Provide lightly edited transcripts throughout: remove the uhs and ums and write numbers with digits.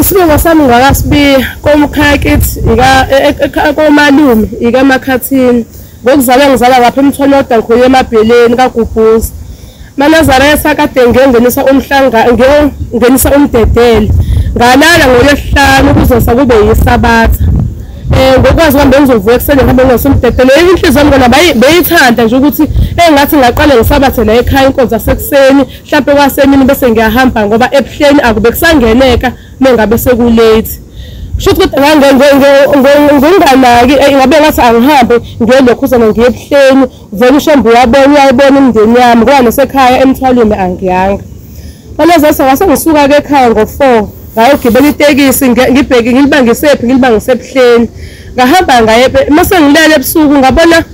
Isibongo sami ngakasibiya komkhaya kithi ika komalume ikaMakhathini. Ngokuzalwa ngizalwa ngapha eMthwanoda ngikhulele eMabheleni kaGubhuza. Manazaretha kade ngiyongenisa umhlanga ngiyongenisa umdedele. Ngalala ngoLwesihlanu kuzosa kube yiSabatha. Ngokwazi kwami bengizovuka ekuseni ngihambe ngiyongenisa umdedele. Inhliziyo yami kona beyithanda nje ukuthi engathi ngaqale ngisabathe la ekhaya inkonzo yasekuseni mhlampe kwasemini bese ngiyahamba ngoba ebuhleni akube kusangeneka mengabe sekulate. Kusho ukuthi nginganaki ngabe ngathi angihambe ngiyelokhuzana ngiye ebuhleni vele uShembe uyabona uyayibona imindeni yami ngoba nasekhaya emthwalweni angiyanga. Manazaretha ngase ngisuka-ke ekhaya ngo-4 ngayogibela itekisi ngibheke ngilibangisephi ngilibangise ebuhleni. Ngahamba ngaye mase ngilele ebusuku ngabona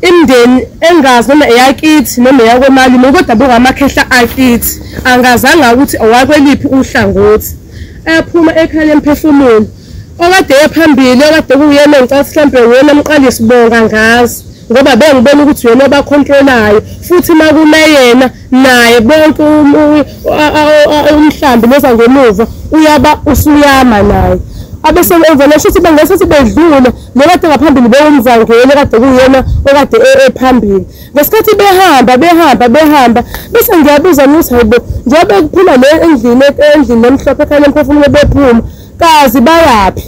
imindeni engazi noma eyakithi noma eyakomalume kodwa bokamakhehla akithi angazanga ukuthi owakweliphi uhlangothi. Aphuma ekhaya lemphefumulo okade ephambili okade kuyena ngicela mhlambe uyena umqalisi bonga ngazi ngoba bengibona ukuthi uyena obakhontrolayo futhi makume yena naye bonke umhlambi loza ngemuva uyaba usuyama naye. Abese evela shuthi bengesathi bedlule lo kade ngaphambili bewumvangeli kade kuyena okade ephambili. Ngesikhathi behamba behamba behamba bese ngiyabuza ukuthi hayibo njengoba kuphuma le endlini emhlophe ekhaya lemphefumulo bephuma kazi bayaphi?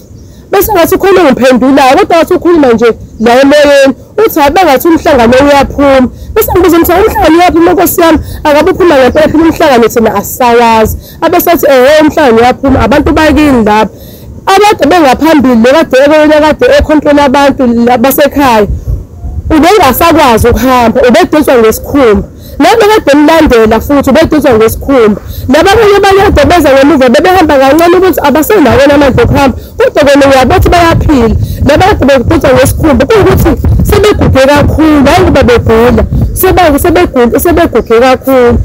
Bese ngathi ukhona ngiphendulayo kodwa ngathi ukhuluma nje la emoyeni uthi hayi bangathi umhlangano uyaphuma. Bese ngibuza ukuthi umhlangano uyaphuma Nkosi yami akabe uphuma ngempela phela umhlangano thina asisawazi. Abesethi ehe umhlangano uyaphuma abantu bakini lapha abade bengaphambili lokade ekade econtrol abantu basekhaya ubengasakwazi ukuhamba ubedonswa ngesikhumba nabo kade emlandela futhi ubedonswa ngesikhumba laba abanye bayade beza ngemuva bebehamba kancane ukuthi abasenawo amandla okuhamba kodwa kona uyabothi bayaphila laba kade bedonswa ngesikhumba kuwukuthi sebeguge kakhulu hayi ngoba begula sebeguge kakhulu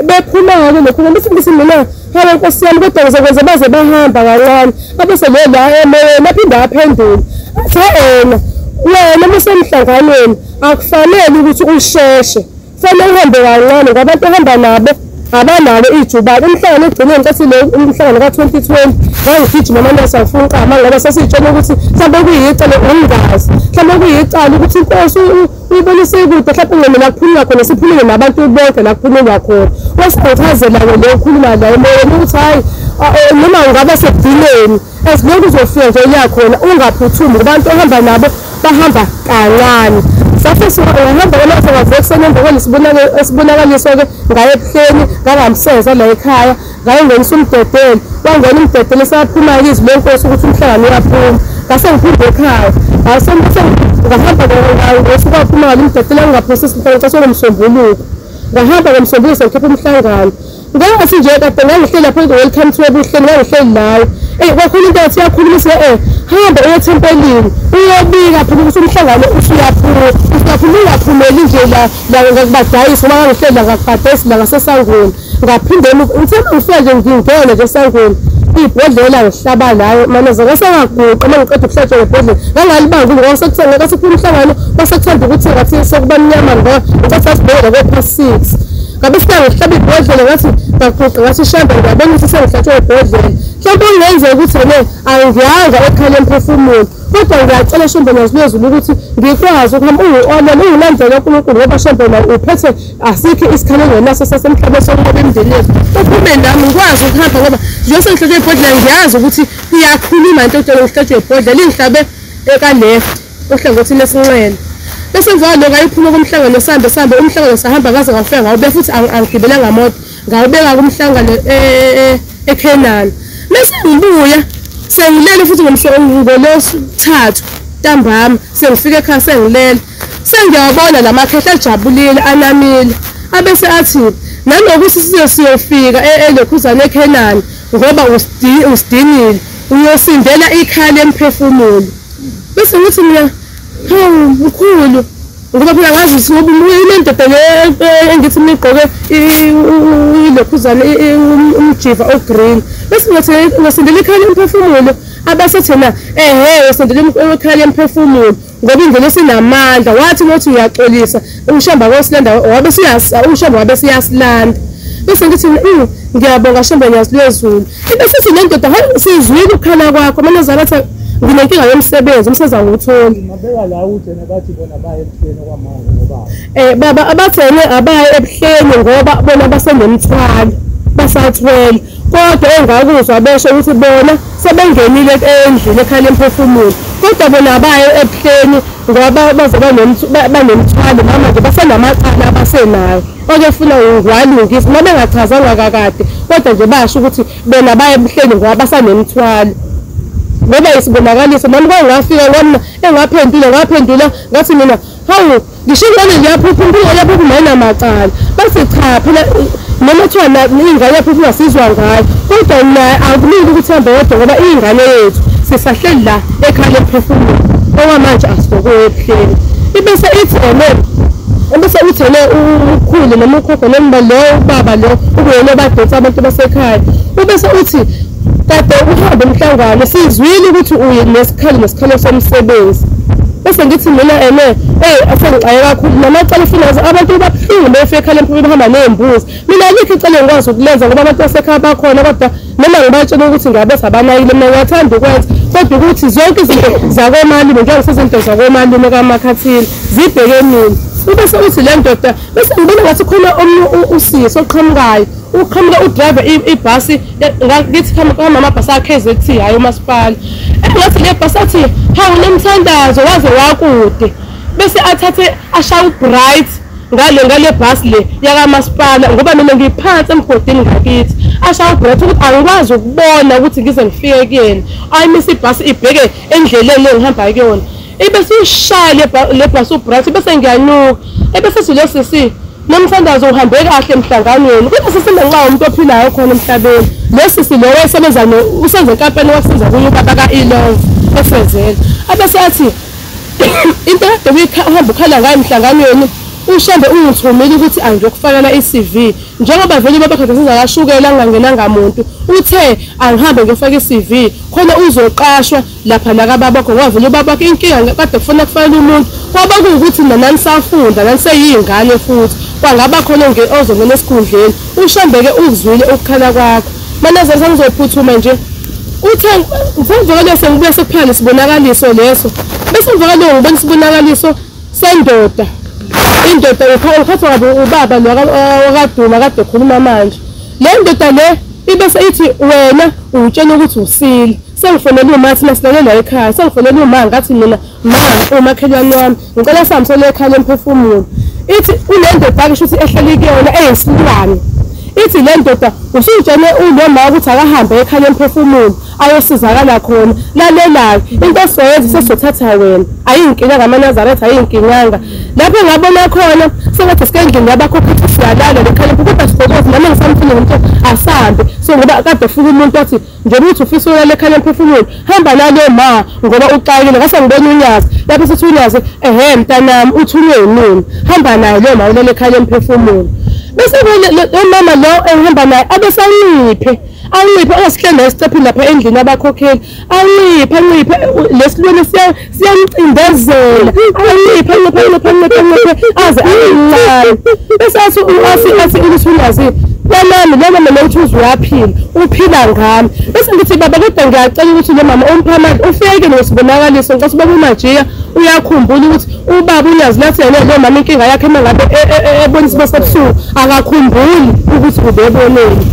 bephuma-ke lokhu bese ngithi mina hawu Nkosi yami kodwa ngizokwenza baze bahamba kancane abese le la emoyeni aphinde aphendule athi wena wena musemhlanganweni akufanele ukuthi usheshe fanele uhambe kancane ngoba abantu ohamba nabo abanalo ijubane. Umhlangano egcineni ngicathi lo umhlangano ka-2020 ngangigijima amanesi angifuna uqama ngoba sasiyitshela ukuthi mhlawumbe kuyicala umngazi mhlawumbe kuyicala ukuthi inkosi uyibonise ikude mhlawumbe ngene la kuphumula khona siphumule nabantu bonke la kuphumula khona. Wasichazela-ke le ukhuluma la emoyeni ukuthi hhayi noma ungaba sekugcineni as long uzofika nje uyakhona ungaphuthumi ngoba abantu ohamba nabo bahamba kancane. Sathi ngahamba kwalapho ngavuka ekuseni emva kwalesibonakaliso-ke ngaye ebuhleni ngangamseza la ekhaya ngayongenisa umdedele wangena umdedele saphuma-ke izwi lenkosi ukuthi umhlangano uyaphuma. Ngase ngiphinde ekhaya ngahamba ngosuku waphuma ngalo umdedele ngingaphosisi mhlawumbe ngomsombuluko ngahamba ngomsombuluko sengikhipha umhlangano. Ngangathi nje kade ngangihleli lapho welcome to ebuhleni ngangihleli layo kwakhona into yathi iyakhulumisa hamba uye ethempelini uyobika phela ukuthi umhlangano usuyaphuma usuyaphuma ungaphumeli nje la ngakubadayisi ngoba ngangihleli la ngakubadayisi la ngasesangweni. Ngaphinde ngithe ngifika nje ngingena nje esangweni ibhodlela ngihlaba layo manaza ngase ngaguqa uma ngiqeda ukuhlatshwa ngebhodlela ngangalibanga ngoba sekuthanda ngase umhlangano kwasekuthanda ukuthi ngathi sekuba mnyama ngoba ngicatha sibheke ngo-past 6 ngabe ngihlaba ibhodlela ngathi ngaguqa ngathi Shembe ngiyabona ukuthi sengihlatshwe ibhodlela mhlawumbe kungenzeka ukuthi ene angiyanga ekhaya lemphefumulo kodwa ngiyacela Shembe Nyazilwezulu ukuthi ngikwazi ukuhamba ungiolele ungilandele uNkulunkulu ngoba Shembe uphethe asikho isikhalo engenaso sasemhlabeni sokunqoba imindeni yethu uphume nami ngikwazi ukuhamba ngoba njengoba sengihlatshwe ibhodlela ngiyazi ukuthi iyakhuluma into etshela ngihlatshwe ibhodlela ingihlabe eka-left ohlangothini lesinxele. Bese emva kwaloko ayiphuma kumhlangano sihambe sihambe umhlangano sahamba ngaze ngafika ngawubeka futhi angigibelanga moto ngawubeka kumhlangano eKhenani. Bese ngibuya sengilele futhi ngolwesithathu ntambama sengifika ekhaya sengilele sengiyawabona la makhehla ajabulile anamile abese athi nanokuthi size siyofika elokhuzana eKhenani ngoba usidingile uyosindela ikhaya lemphefumulo. Bese ngithi mina hawu mkhulu ngoba phela ngazi ukuthi ngoba inendoda le engithi mina igqoke ilokhuzana umjiva ogreen bese ngithi ngisindela ikhaya lemphefumulo abase thina ehe usindela ikhaya lemphefumulo ngoba indlela esinamandla wathi ngothi uyaxolisa uShembe kosilanda wabe uShembe wabe siyasilanda. Bese ngithi ngiyabonga Shembe Nyazi Lwezulu. Ibese sithi le ndoda, hayi sizwile ukukhala kwakho Manazaretha, nginenkinga yomsebenzi, umsebenzi angiwutholi. Mabeka la uthi yena bathi bona baye ebuhleni okwamanje ngoba baba abathene abaye ebuhleni ngoba bona basenemthwalo, basathwele. Kodwa engakuzwa besho ukuthi bona sebengenile endlini ekhaya lemphefumulo, kodwa bona abaye ebuhleni ngoba bazoba banemthwalo noma nje basenamacala abasenayo okefuna ngiwalungise noma bengachazanga kakade, kodwa nje basho ukuthi bona baye ebuhleni ngoba basanemthwalo. Ngoba isibonakaliso nami kwangafika ngomna engaphendula ngaphendula ngathi mina hawu ngisho ingane ngiyaphupha impilo yaphupha mayinamacala. Bathi cha phela noma kuthiwa ingane yaphupha sizwa ngayo, kodwa naye akulungi ukuthi hambe yodwa ngoba iyingane yethu, sisahleli la ekhaya lemphefumulo okwamanje asikokuya ebuhleni. Ibese ithi ene ebese uthele ukhulu noma ukhokho noma lo ubaba lo ukuyena obadonsa abantu basekhaya, ubese uthi kade uhambe emhlangano sizwile ukuthi uye nesikhalo nesikhalo somsebenzi. Bese ngithi mina ene asengixaye kakhulu namacala ufuna abantu babuhlungu befika ekhaya lemphefumulo behamba ney'mbuzi. Mina alikho icala engikwazi ukulenza ngoba abantu basekhaya bakhona, kodwa noma ngibatshela ukuthi ngabe sabanakile mina ngiyathanda ukwenza, kodwa ukuthi zonke izinto zakomalume njengoba sezinto zakomalume kaMakhathini zibheke mina. Ubese uthi le ndoda, bese ngibona ngathi khona omunye usisi oqhamukayo, uqhamuka udriver ibhasi ngithi kamama amabhasi akhe KZT hayi umasipala. Engathi le bhasi athi hawu nomthandazo waze wakude, bese athathe ashaya ubright ngale bhasi le yakamasipala ngoba mina ngiphansi emgodini ngakithi, ashaya ubright ukuthi angikwazi ukubona ukuthi ngize ngifike kuyena, ayimise ibhasi ibheke endleleni engihamba kuyona. Ibese ushaya le bhasi ubright bese ngiyanuka. Ebese sithi lo sisi nomthandazo uhambe kahle emhlanganweni, kodwa sesinenxa umuntu ophilayo khona emhlabeni. Lo sisi lo wayesebenza usenze enkampani wasiza kuye ubaba ka-Ilove efezela. Abese athi into kade uhamba ukhala ngayo emhlanganweni uShembe ungithumile ukuthi angiyokufakela i-CV njengoba vele ubaba kade sezakashukela ngingangenanga muntu, uthe angihambe ngiyofaka i-CV khona uzoqashwa lapha nakababakho ngoba vele ubabakho inkinga kade kufuna kufakela umuntu kwaba kuwukuthi nanisafunda naniseyiy'ngane futhi kwangaba khona ozongena esikhundleni. uShembe-ke ukuzwile ukukhala kwakho. Manazaretha ngizophuthuma nje, uthe ngivukele sengibuya sekuphela isibonakaliso leso, bese ngivukele ngibona isibonakaliso sendoda. Indoda uphathwa kabi ubaba lo wakaduma kade ekhuluma manje. Le ndoda le ibese ithi wena utshela ukuthi usile, sengifonela uma thina silalela ekhaya, sengifonela uma ngathi mina ma umakhelwane wami ngicela sihambisele ekhaya lemphefumulo. Ithi unendoda kusho ukuthi ehleli kuyona eyisilwane. Ithi le ndoda usutshele uloma ukuthi akahambe ekhaya lemphefumulo ayosizakala khona, lalelayo into esizoyenza sesizothatha wena, ayinkinga ngamaNazaretha ayinkinganga. Lapho ngabona khona sengathi sike endlini yabakhokhi siyalala lekhaya kodwa sithokoze nami ngisamfuna umuntu asambe so ngoba kade fika umuntu wathi njengoba uthi ufisa ulala ekhaya lemphefumulo hamba nalo ma ngoba uxakile. Ngase ngibona uNyazi lapho sithi uNyazi ehe mntanami uthunywe yinini, hamba naye lo ma ulala ekhaya lemphefumulo. Bese lo mama lo engihamba naye abesanciphe anqiphe angasihleli naye esicephini lapha endlini abakhokheli, anqiphe anqiphe lesilwane siyamcindezela, anqiphe anqiphe anqiphe anqiphe anqiphe aze abe mncane. Bese athi athi ukuthi uNyazi mama lo mama lo uthi uyaphila uphila ngami. Bese ngithi baba kodwa ngiyacela ukuthi lo mama umpha amandla ufike nesibonakaliso ngicela ubaba uMajiya uyakhumbula ukuthi ubaba uNyazi lathi yena lo mama inkinga yakhe uma ngabe ebona isibo sebusuku akakhumbuli ukuthi ubeboneni.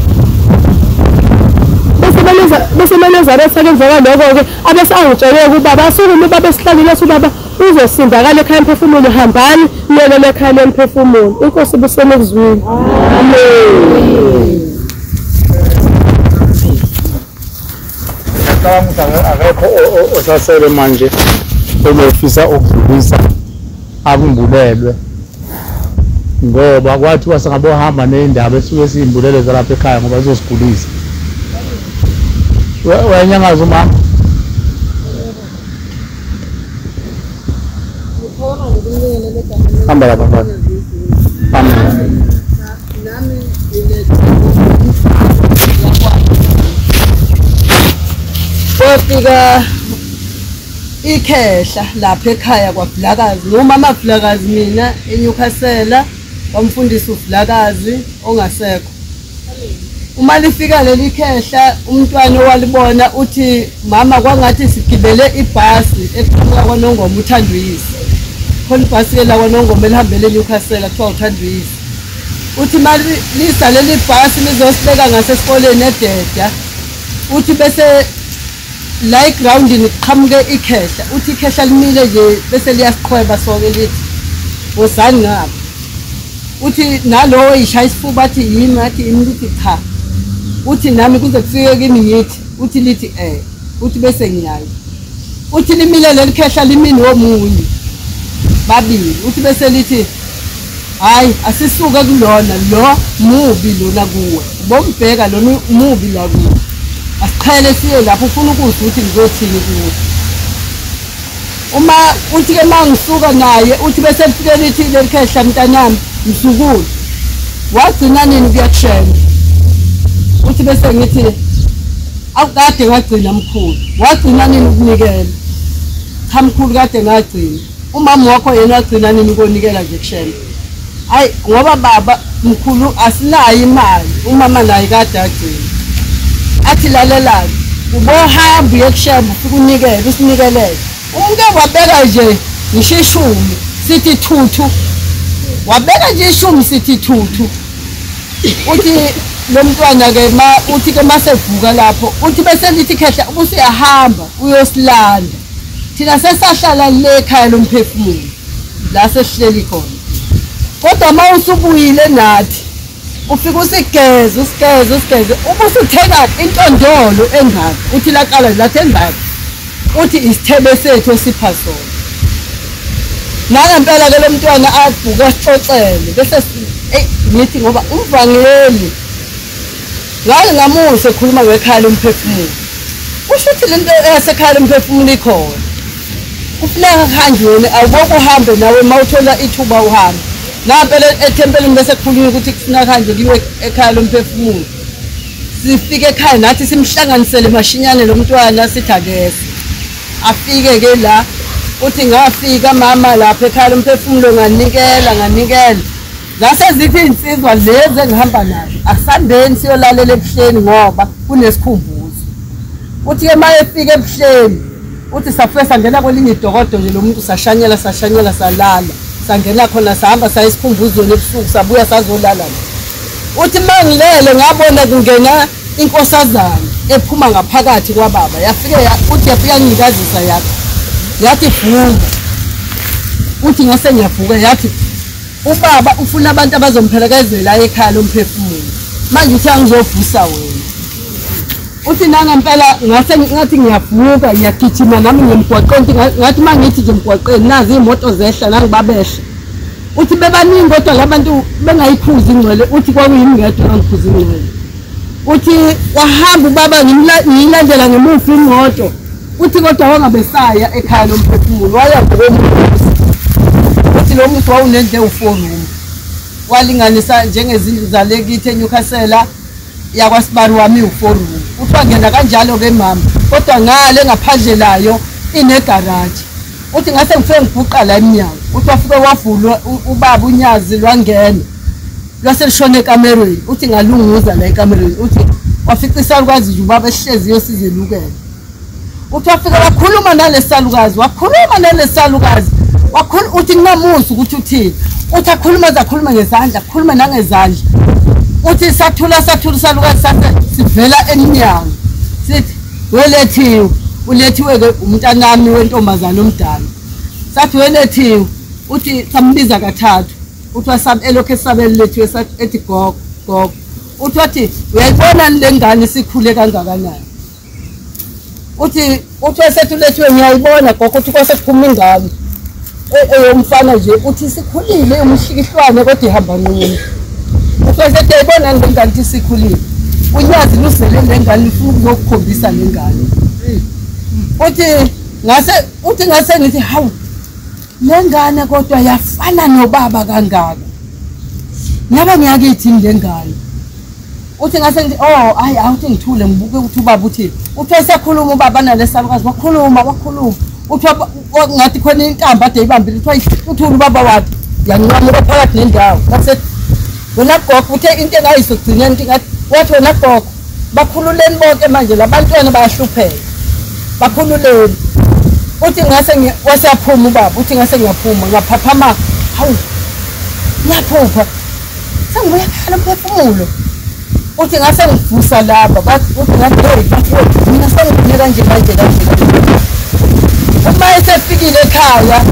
Bese Manazaretha kwenzeka lokho-ke abese angitsheleke ubaba asukume ubaba esihlalile athi ubaba uzosindakala ekhaya emphefumulo, hambani niyolala ekhaya lemphefumulo. Inkosi ibusene ekuzwile. Amen. Ngicabanga ukuthi akekho osasele manje obefisa ukudlulisa akumbulelwe, ngoba kwathiwa singabohamba ney'ndaba esuke siyimbulele zalapha ekhaya ngoba zizosigulisa. Uyanyangaza umama? Hamba lapha baba. Amen. Kwafika ikhehla lapha ekhaya kwaVulakazi, nomama Vulakazi mina eNewcastle, wamfundisa uVulakazi ongasekho. Uma lifika leli khehla umntwana owalibona uthi mama kwangathi sigibele ibhasi eqhamuka kwaNongoma uThanduyise. Khona ibhasi la kwaNongoma elihambele eNewcastle kuthiwa uThanduyise. Uthi mali lisa leli bhasi lizosibeka ngasesikoleni eDeda. Uthi bese la egroundini kuqhamuke ikhehla. Uthi ikhehla limile nje bese liyasiqhweba sonke lithi wozani ngapha. Uthi nalowo ishaya isifuba athi yimi, athi yimi, lithi cha. Uthi nami kuze kufike kimi ngithi, uthi lithi uthi bese ngiyayo. Uthi limile leli khehla limini womunye babili. Uthi bese lithi hayi asisuke kulona lo mubi lona kuwe, bombheka lona mubi la kuwe, asiqhele siye lapho ufuna ukuzwa ukuthi ngizothini kuwe. Uma uthi ke mangisuka naye uthi bese lifike lithi leli khehla mntanami mzukulu wagcina nini kuyakushela. Uthi bese ngithi akukade ngagcina mkhulu, wagcina nini ukunikela? Cha mkhulu kade ngagcina. Umama wakho yena wagcina nini ukunikela nje kushela? Hayi ngoba baba mkhulu asinayo imali, umama naye kade agcina. Athi lalelani, ubohamba uye kushela ufike unikele usinikelele. Umuntu wabeka nje ngisho ishumi sithi thuthu, wabeka nje ishumi sithi thuthu. Uthi lo mntwana ke ma uthi ke masevuka lapho uthi bese lithi khehla ubusuyahamba uyosilanda. Thina sesahlala le ekhaya lomphefumulo la sesihleli khona. Kodwa uma usubuyile nathi ufika usigeze usigeze usigeze ubusuthenga intondolo engaka. Uthi laqala lathi engaka, uthi isithebe sethu osipha sona. Nangempela ke lo mntwana avuka sixoxele bese ngithi ngoba umvangeli ngake ngamusa ekhuluma ngekhaya lomphefumulo. Kusho ukuthi lento eyasekhaya lomphefumulo ikhona, kufuneka kuhanjwe, awuboke uhambe nawe uma uthola ithuba uhambe. Nampela ethempelini bese kukhulunywa ukuthi kufuneka kuhanjwe kuyiwe ekhaya lomphefumulo. Sifike ekhaya nathi simhlanganisele mashinyane lo mntwana sithi akeze. Afike ke la uthi ngafika mama lapha ekhaya lomphefumulo nganikela nganikela. Ngase zithi insizwa lezi engihamba nazo asambeni siyolalela ebuhleni ngoba kunesikhumbuzo. Uthi ke maye efika ebuhleni uthi safike sangena kwelinye idokodo nje lo muntu sashanyela sashanyela salala. Sangena khona sahamba saya esikhumbuzweni ebusuku sabuya sazolala. Uthi mangilele ngabona kungena inkosazana ephuma ngaphakathi kwababa yafike uthi yafika ngikazisa yathi yathi vuka. Uthi ngase ngiyavuka yathi ubaba ufuna abantu abazompherekezela ekhaya lomphefumulo, manje uthi angizovusa wena. Uthi nangempela ngase ngathi ngiyavuka ngiyagijima nami ngemgwaqweni, ngathi mangithi nje emgwaqweni nazi imoto zehla nangibabehla. Uthi bebaningi kodwa labantu bengayiphuzi ingcwele, uthi kwakuyimi ngedwa engangiphuza ingcwele. Uthi wahamba ubaba ngiyilandela ngemuva imoto. Uthi kodwa wangabesaya ekhaya lomphefumulo waya ngokomuzi. Uthi lo muzi wawunendle ewu-4 room, walinganisa njengezindlu zale kithi eNewcastle yakwasibari wami u-4 room. Uthi wangena kanjalo ke mama, kodwa ngale ngaphandle layo inegaraji. Uthi ngase ngifike ngibhuqa la emnyango. Uthi wafike wavulwa ubaba unyazi lwangena lwase lishona ekamerweni. Uthi ngalunguza la ekamerweni. Uthi wafica isalukazi nje ubaba esihleziyo sizelukela. Uthi wafika wakhuluma nalesalukazi, wakhuluma nalesalukazi, wakhuluma. Uthi ngingamuzi ukuthi uthini. Uthi akhuluma zakhuluma ngezandla, akhuluma nangezandla. Uthi sathula sathula isalukazi sase sivela emnyango sithi welethiwe, ulethiwe ke umntanami wentombazana omdala. Sathi welethiwe, uthi sambiza kathathu. Uthi wasab elokhu esabele lethiwe ethi gogo gogo. Uthi wathi uyayibona le ngane sikhule kangakanani. Uthi uthi wasethi ulethiwe ngiyayibona gogo. Uthi kwase kuphuma ingane eyomfana nje, uthi sikhulile umhlikihlwane kodwa ihamba nqunu. Uthi wasethi uyayibona le ngane ukuthi sikhulile, unyazi luzele le ngane lufuna ukuzokukhombisa le ngane. Uthi ngase ngithi hawu le ngane kodwa yafana nobaba kangaka, ngabe ngiyakithi le ngane. Uthi ngase ngithi oh hayi awuthi ngithule ngibuke ukuthi ubaba uthini. Uthi esekhuluma ubaba nalesalukazi wakhuluma wakhuluma. Uthi ngathi khona intambo ade ibambile. Uthi uthula ubaba wathi yanqamuka phakathi nendawo. Ngase wena gogo uthe into engayizogcina into ngathi Wathi wena gogo, bakhululeni bonke manje labantwana bayahlupheka. Bakhululeni. Uthi ngase waseyaphuma ubaba, uthi ngase ngiyaphuma, ngaphaphama, hawu. Ngiyaphupha. Sengibuya ekhaya lomphefumulo. Uthi ngase ngivusa laba, bathi uthi ngathi hey bafowethu mina sengibone kanje kanje kanje. Uma esefikile ekhaya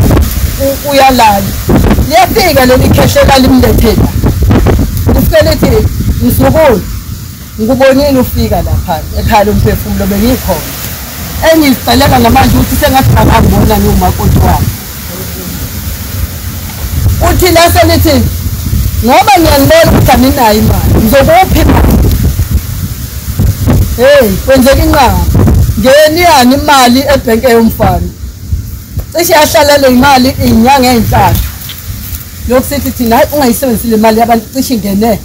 uyalala. Liyafika leli khehlela limlethela. Ufike lithi mzukulu ngikubonile ufika lapha ekhaya lomphefumulo bengikhona. Engizicelela namanje ukuthi sengathi akangibona nomakoti wami. Uthi lase lithi ngoba ngiyangibona ukuthi aninayo imali ngizokuphi imali. Hey, kwenzeka inqaba. Ngeniyani imali ebhenke yomfana. Cishe yahlala le imali inyanga ezintathu. Lokhu sithi thina hayi ungayisebenzisi le mali yabantu cishe ingene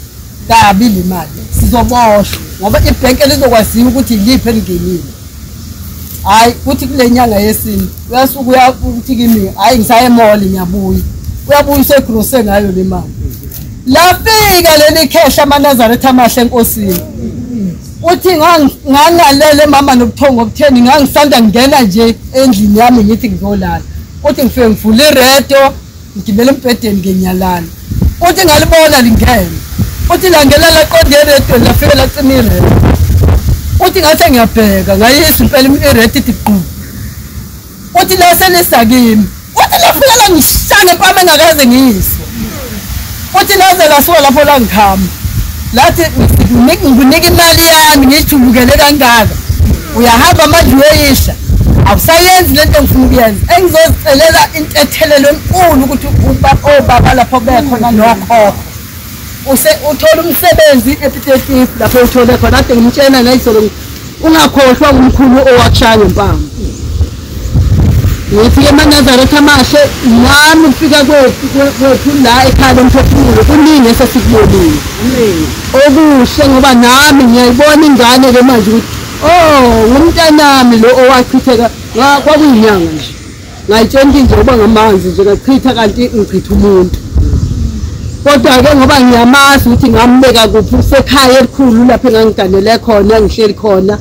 kabi le mali. Sizoboshwa ngoba ibhenke lizokwaziwa ukuthi iliphi elingenile. Hayi kuthi kule nyanga yesine uyasuka uyakuthi kimi hayi ngisaye emall ngiyabuya. Uyabuya usegrose ngayo le mali. Lafika leli khehla amaNazaretha amahle enkosini. Uthi ngangalele mama nobuthongo obutheni ngangisanda ngena nje endlini yami ngithi ngizolala. Uthi ngifike ngivule iredo ngigibele embhedeni ngenyalana. Uthi ngalibona lingena. Uthi langena laqonde iredo lafika lacima iredo. Uthi ngase ngiyabheka ngayizwa impela iredo ithi qhu. Uthi laselisa kimi. Uthi lafika langishaya ngempama engakaze ngiyizwe. Uthi laze lasuka lapho langikhama. Lathi ngikunika imali yami ngijulukele kangaka. Uyahamba manje uyoyisha. Awusayenzi lento engifuna ukuyenza. Engizozicelela intethelelo enkulu ukuthi obaba lapho bekhona nokhokho. Uthola umsebenzi ePiet lapho uthole khona kade ngimtshena ngayizolo ungakhohlwa umkhulu owakushaya ngempama. Ngithi emaNazaretha amahle nami ufika kwethu la ekhaya lomphefumulo kuningi esesikubonile. Okuhle ngoba nami ngiyayibona ingane ke manje ukuthi oh ngumntanami lo owachitheka kwakuyinyanga nje. Ngayitshela nje uba ngamanzi nje ngachitha kanti ngichitha umuntu. Kodwa ke ngoba ngiyamazi ukuthi ngambeka kuphi usekhaya elikhulu lapho engangiganele khona ngihleli khona.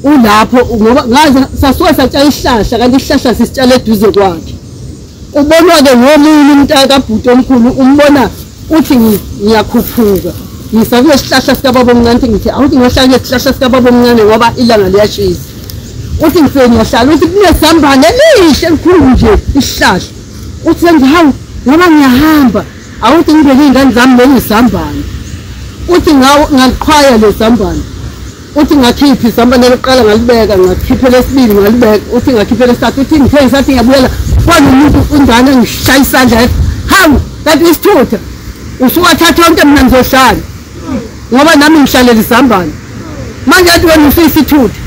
Ulapho ngoba ngaze sasuka satshala isihlahla kanti isihlahla sisitshala eduze kwakhe. Ubonwa ke ngomunye umntaka kabhuti omkhulu umbona uthi ngiyakhuphuka. Ngisakule sihlahla sikababa omncane ngithi awuthi ngiyohlala isihlahla sikababa omncane ngoba ilanga liyashisa. Uthi ngifike ngiyahlala uthi kunesambane elihle elikhulu nje isihlahla. Uthi sengithi hawu ngoba ngiyahamba awuthi ngibeke izingane zami leli sambane. Uthi ngaliqhwaya le sambane. Uthi ngakhipha isambane lokuqala ngalibeka ngakhipha lesibili ngalibeka uthi ngakhipha lesithathu uthi ngithe ngisathi ngiyabuyela kwanomuntu ingane ngishaya isandla hawu kanti isithutha usuwathatha yonke mina ngizohlala ngoba nami ngihlalela isambane manje athi wena usuyisithutha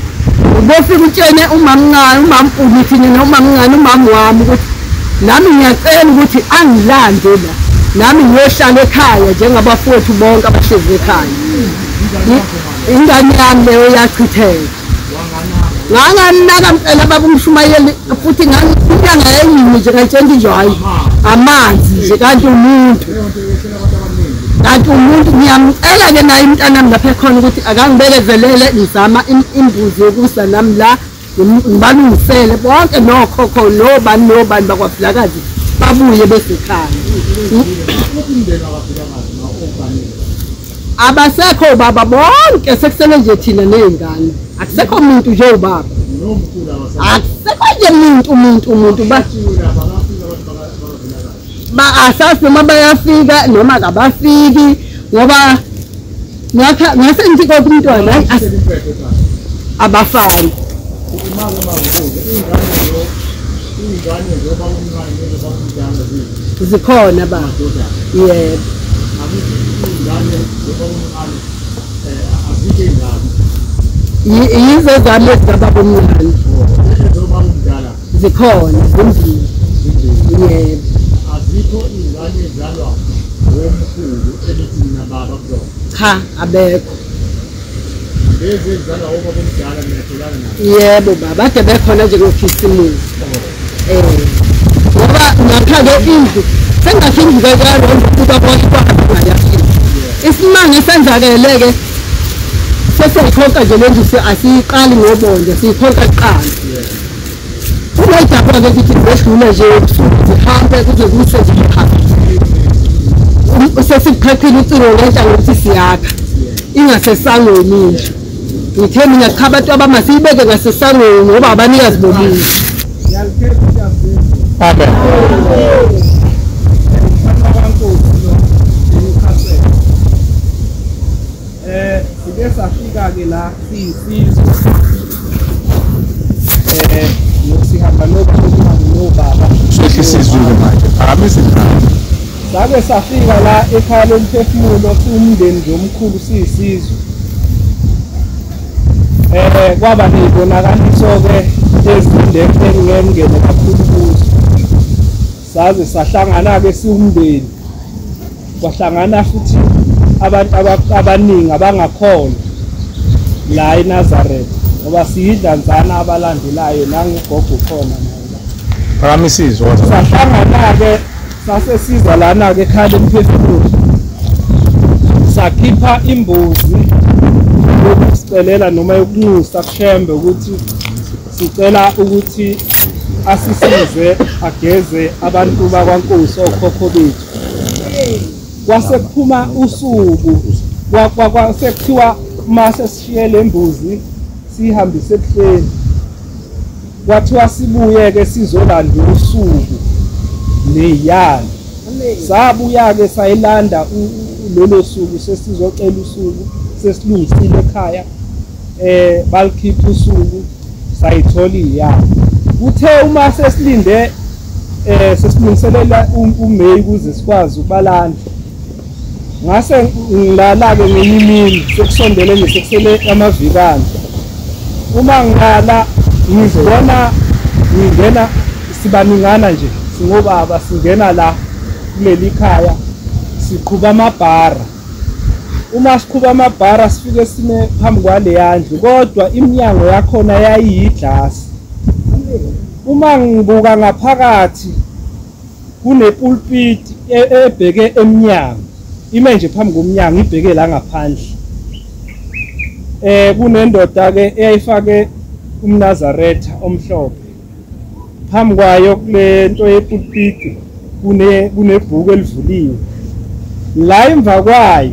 ubofika utshene umamncane umamkhulu thina nomamncane umama wami ukuthi nami ngiyacela ukuthi angilande la nami ngiyohlala ekhaya njengabafowethu bonke abahlezi ekhaya. Ingane yami leyo yachitheka. Nganganaka mpela baba umshumayeli futhi nganginyanga yayini nje ngayitshela nje hayi amanzi nje kanti umuntu. Kanti umuntu ngiyamcela ke naye umntanami lapha ekhona ukuthi akangibekezelele ngizama imbuzi yokusa nami la ngibalungisele bonke nokhokho nobani nobani bakwaVilakazi babuye besekhaya. Abasekho baba bonke sekusele nje thina nezingane. Akusekho umuntu nje ubaba. Akusekho nje umuntu ba asazi noma bayafika noma kabafiki ngoba ngase ngithi kodwa umntwana abafani. Zikhona ba. Yebo. Yizo zami ezikababa omncane. Zikhona zimbili. Yebo. Azikho izingane ezalwa ngomkhulu elithi mina baba kuzona. Cha, abekho. Lezi ezalwa ubaba omdala niyatholana nabo. Yebo baba, kade bekhona nje ngoKhisimusi. Ngoba ngakha-ke indlu sengakho indlu kanjalo ukuba bonke kwahamba ngayafika. Isimanga esenzakele-ke Sesiyayikhonka nje le ndlu asiyiqali ngobonde, siyikhonka kuqala. Uma idabula-ke ukuthi zedlule nje ebusuku zihambe kuze kuse nje sesikuqhaqhile ucingo ngenhla ngokuthi siyakha ingasesangweni indlu. Ngithe mina cha abantu abamasiyibeke ngasesangweni ngoba abanikazi bomuzi. Amen. Sike safika-ke la siyisizwe sihamba nobaba. Sehlisa izulu manje, phakamisa izandla. Sake safika la ekhaya lomphefumulo siwumndeni nje omkhulu siyisizwe. Kwaba ney'bonakaliso-ke ezinde engingene kakhulu kuzo. Saze sahlangana-ke siwumndeni, kwahlangana futhi abantu abaningi abangakholwa la eNazaretha ngoba siyidlanzana abalandelayo nangugogo khona naye la. Phakamisa izwi. Sahlangana-ke sasesiza lana-ke ekhaya lomphefumulo, sakhipha imbuzi yokusicelela noma yokunxusa kuShembe ukuthi sicela ukuthi asisize ageze abantu bakwaNkosi okhokho bethu. Kwase kuphuma usuku kwasekuthiwa uma sesishiye le mbuzi siyihambise ebuhleni, kwathiwa sibuye-ke sizolanda usuku neyalo. Sabuya-ke sayilanda lolo suku, sesizocela usuku, sesilungisile ekhaya, balikhipha usuku, sayithola iyalo. Kuthe uma sesilinde sesilungiselela uMeyi ukuze sikwazi ukubalanda, ngase ngilala-ke ngenye imini sekusondele nje sekusele amavikana. Uma ngilala ngizibona ngingena, sibaningana nje singobaba, singena la kuleli khaya siqhuba amabhara. Uma siqhuba amabhara sifike sime phambi kwaleya ndlu, kodwa iminyango yakhona yayiyiglasi. Uma ngibuka ngaphakathi kunepulpiti ebheke emnyango, ime nje phambi komnyango ibheke la ngaphandle. Kunendoda ke eyayifake umNazaretha omhlophe phambi kwayo kule nto yepulpiti kunebhuku elivuliwe. La emva kwayo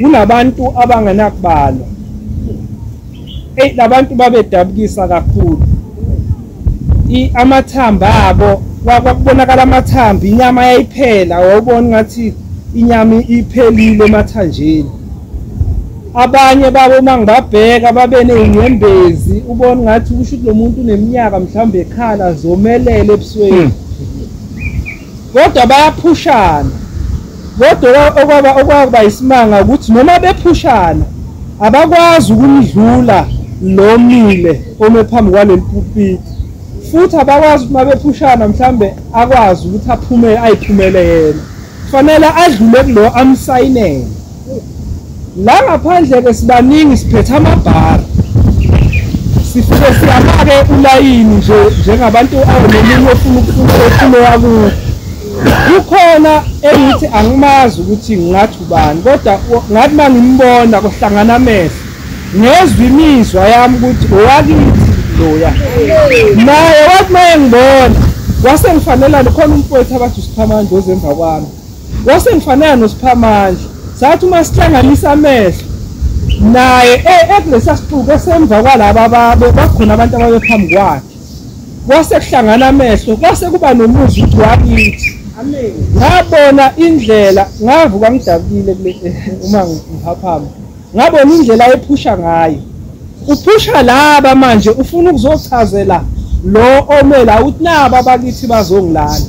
kunabantu abangenakubalwa. Labantu babedabukisa kakhulu. Amathambo abo kwakubonakala amathambo, inyama yayiphela, wawubona ngathi inyama iphelile emathanjeni. Abanye babo uma ngibabheka babe ney'nyembezi, ubona ngathi kusho ukuthi lo muntu uneminyaka mhlawumbe ekhala zomelele ebusweni. Kodwa bayaphushana. Kodwa okwaba isimanga ukuthi noma bephushana abakwazi ukumdlula lo mile ome phambi kwaleli pulpiti. Futhi abakwazi ukuthi uma bephushana mhlawumbe akwazi ukuthi aphume ayiphumele yena, kufanele adlule kulo amsayinele. La ngaphandle-ke sibaningi siphethe amabhara, sifike siyamake ulayini nje njengabantu nomunye ofuna ukufuna kuwo. Kukhona engithi angimazi ukuthi ngingathi ubani, kodwa ngathi uma ngimbona kuhlangana amehlo ngezwa imizwa yami ukuthi owakithi loya. Naye wathi uma engibona wase ngifanela, khona umfowethu abathi uSiphamandla ozemva kwami, wase ngifanela noSiphamandla. Sathi uma sihlanganisa amehlo naye ekulesa sixuku esemva kwalaba bakhona abantu ababephambi kwakhe, kwase kuhlangana amehlo, kwase kuba nomuzwa ukuthi wakithi. Ngabona indlela, ngavuka ngidabukile uma ngiphaphama, ngabona indlela ephusha ngayo. Uphusha laba manje ufuna ukuzochazela lo omela ukuthi naba abakithi bazongilanda.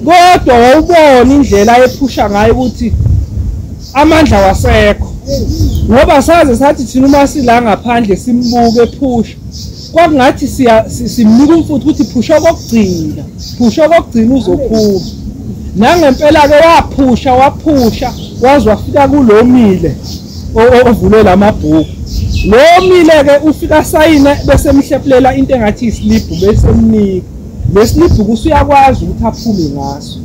Kodwa wawubona indlela ephusha ngayo ukuthi amandla wasekho, ngoba saze sathi thina uma sila ngaphandle simbuke ephusha, kwakungathi simnika umfutho ukuthi phusha okokugcina, phusha okokugcina uzophuma. Nangempela-ke waphusha waphusha waze wafika kulomile ovule lamabhuku. Lo mile-ke ufika asayine bese emhlephulela into engathi isilibhu bese emnika le silibhu, usuyakwazi ukuthi aphume ngaso.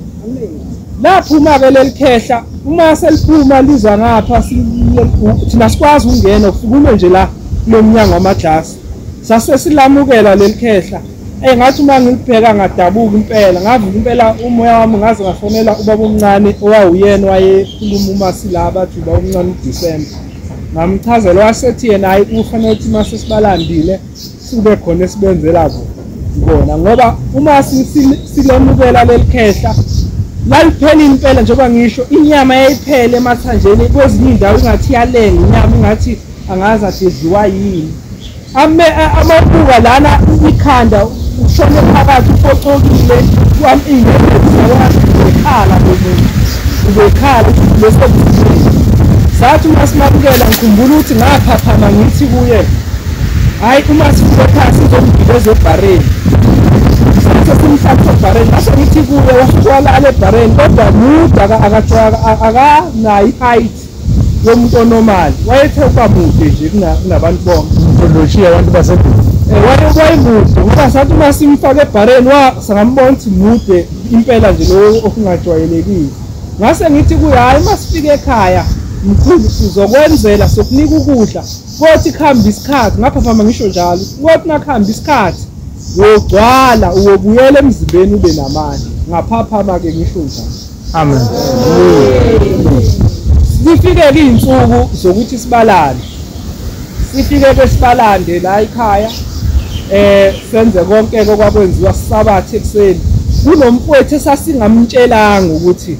Laphuma-ke leli khehla, uma seliphuma liza ngapha Thina sikwazi ukungena, ufike nje la kulo mnyango wamaglasi. Sase silamukela leli khehla. Ngathi uma ngilibheka ngadabuka impela, ngavuka impela umoya wami, ngaze ngafonela ubaba omncane owawuyena wayekhuluma uma sila bathi ubaba omncane uDisemba. Ngamchazela wasethi yena hayi kufanele ukuthi mase sibalandile sibe khona esibenzela bona, ngoba uma silemukela leli khehla laliphela impela, njengoba ngisho inyama yayiphele emathanjeni, kwezinye indawo ingathi iyalenga inyama, ingathi angazi athi idliwa yini. Amabuka lana ikhanda ushone phakathi upocokile, ubekhala lomuntu, ubekhala leso. Sathi uma simamukela ngikhumbula ukuthi ngaphaphama ngithi kuye hayi uma sifike ekhaya sizomgibeza ebhareni. Sase simhlatha ebhareni, ngase ngithi kuye wafike walala ebhareni, kodwa mude akanayo i-height yomuntu onormal, wayethe ukuba mude nje kunabantu bonke. Loshiya abantu baseduze. Wayemude ngoba sathi uma simfake ebhareni sangambona ukuthi mude impela nje lo okungajwayelekile. Ngase ngithi kuye hayi uma sifike ekhaya mkhulu sizokwenzela, sokunika ukudla, kothi kuhamba isikhathi, ngaphaphama ngisho njalo, kothi nakuhamba isikhathi uyogcwala uyobuyela emzimbeni ube namandla. Ngaphaphama-ke ngisho njalo. Amen. Sifike-ke iy'nsuku zokuthi sibalande, sifike-ke sibalande la ekhaya, senze konke-ke okwakwenziwa sisabathe ekuseni. Kunomfowethu esasingamtshelanga ukuthi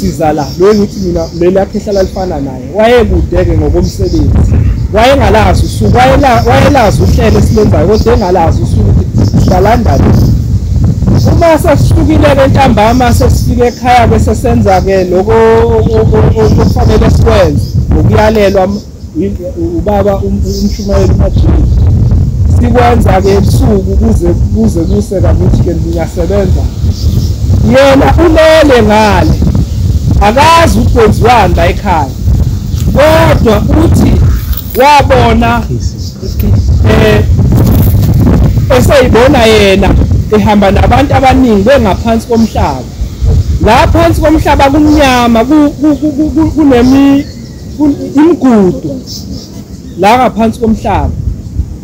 siza la, lo ngithi mina leli yakhe ehlala lifana naye, wayekude-ke ngokomsebenzi, wayengalazi usuku, wayelazi uhlelo esilenzayo kodwa engalazi usuku ukuthi sibalanda. Uma sesisukile-ke ntambama sesifike ekhaya bese senza-ke lokho okufanele sikwenze ngokuyalelwa ubaba umshumayeli uMajini, sikwenza-ke ebusuku kuze kuse kakuthi-ke ngiyasebenza. Yena ulele ngale, akazi ukuthi kwenziwani la ekhaya, kodwa uthi wabona eseyibona yena ehamba nabantu abaningi bengaphansi komhlaba. La phansi komhlaba kumnyama, kunemi imigudu la ngaphansi komhlaba.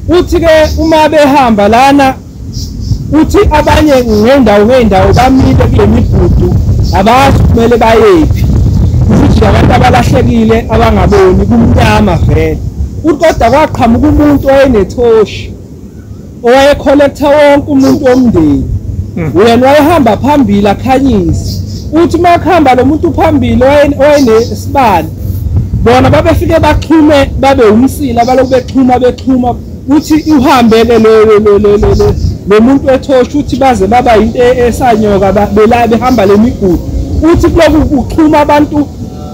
Uthi ke uma behamba lana, uthi abanye ngendawo bamile kule migudu, abazi kumele bayephi, futhi abantu abalahlekile abangaboni, kumnyama vele. Uthi kodwa kwaqhamuka umuntu owayenethoshi owayekholektha wonke umuntu womndeni, uyena wayehamba phambili akhanyise. Uthi uma kuhamba lo muntu phambili owayenesibani, bona babefike baxhume babe umsila, balokhu bexhuma. Uthi uhambe-ke lo muntu wethoshi, uthi baze baba into esanyoka behamba le migudu. Uthi kuloku kuxhuma abantu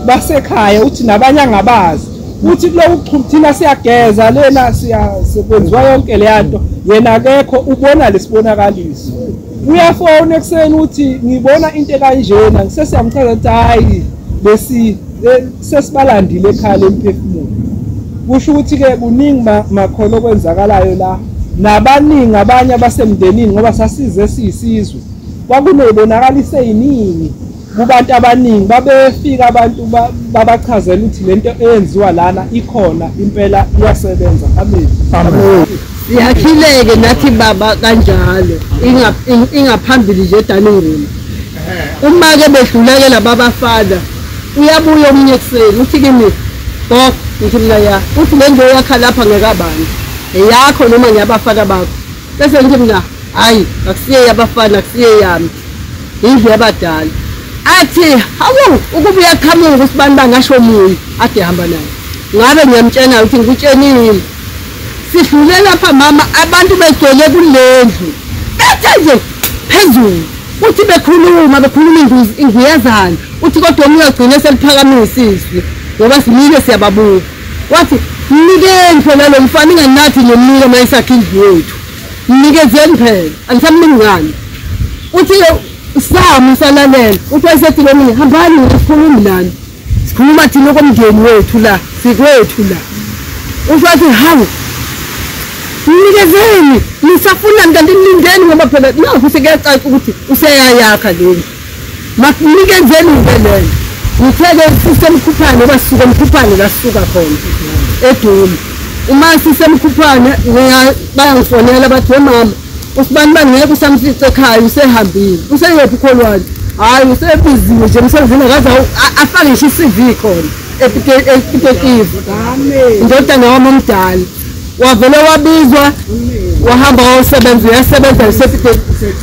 basekhaya, uthi nabanye angabazi. Uthi kuloku thina siyageza lena, siyakwenziwa yonke leya nto, yena akekho, ubona lesibonakaliso. Uyafona ekuseni uthi ngibona into ekanjena, sesiyamchaza ukuthi hayi besi sesibalandile ekhaya lemphefumulo. Kusho ukuthi-ke kuningi makhona okwenzakalayo la, nabaningi abanye abasemndenini, ngoba sasize siyisizwe, kwakuney'bonakaliso ey'ningi kubantu abaningi. Babefika abantu babachazela ukuthi lento eyenziwa lana ikhona impela, iyasebenza. Amen. Amen. Siyakhileke nathi baba kanjalo, ingaphambili nje dining room. Uma-ke bedluleke laba bafana, uyabuya omunye ekuseni uthi kimi gogo, ngithi mina ya, uthi le nto yakha lapha ngekabani, eyakho noma ngiyabafana bakho? Bese ngithi mina hayi akusiye yabafana, akusiye yami, indlu yabadala. Athi hawu ukuba uyaqhamuka usibani bangasho omunye ade hamba naye, ngabe ngiyamtshena ukuthi ngikutshenile. Sidlule lapha mama, abantu begcwele kulendlu, bethe nje phezulu, uthi bekhuluma ingiyazana, uthi kodwa omunye agcine seliphakamisa izwi ngoba simile siyababuka. Wathi mnikeni phela lo mfana, inganathi nomnike mayisakhe indlu yethu, mnikezeni phela, angisamniki ngani. Uthi sami usalalela, uthi wayesethi lo munye hambani ngikhulumi nani, sikhuluma thina okomndeni wethu la, sikwethu la. Usho wathi hawu mnikezeni, nisafuna kanti nilindeni, ngoba phela nakhu sekuyacaca ukuthi useyayakha lendlu, makunikezeni ke leyo. Ngithe-ke sisemkhuphane ngoba sisuka emkhuphane la sisuka khona eDumi. Uma sisemkhuphane bayangifonela bathi we mama usibani bani ngeke usamfice ekhaya usehambile. Useyephi uKholwane? Hhayi usebiziwe nje emsebenzini akaze afake ngisho i-CV khona ePitetivi. Indodana wami omdala wavele wabizwa wahamba wayosebenza, uyasebenza usePitetivi.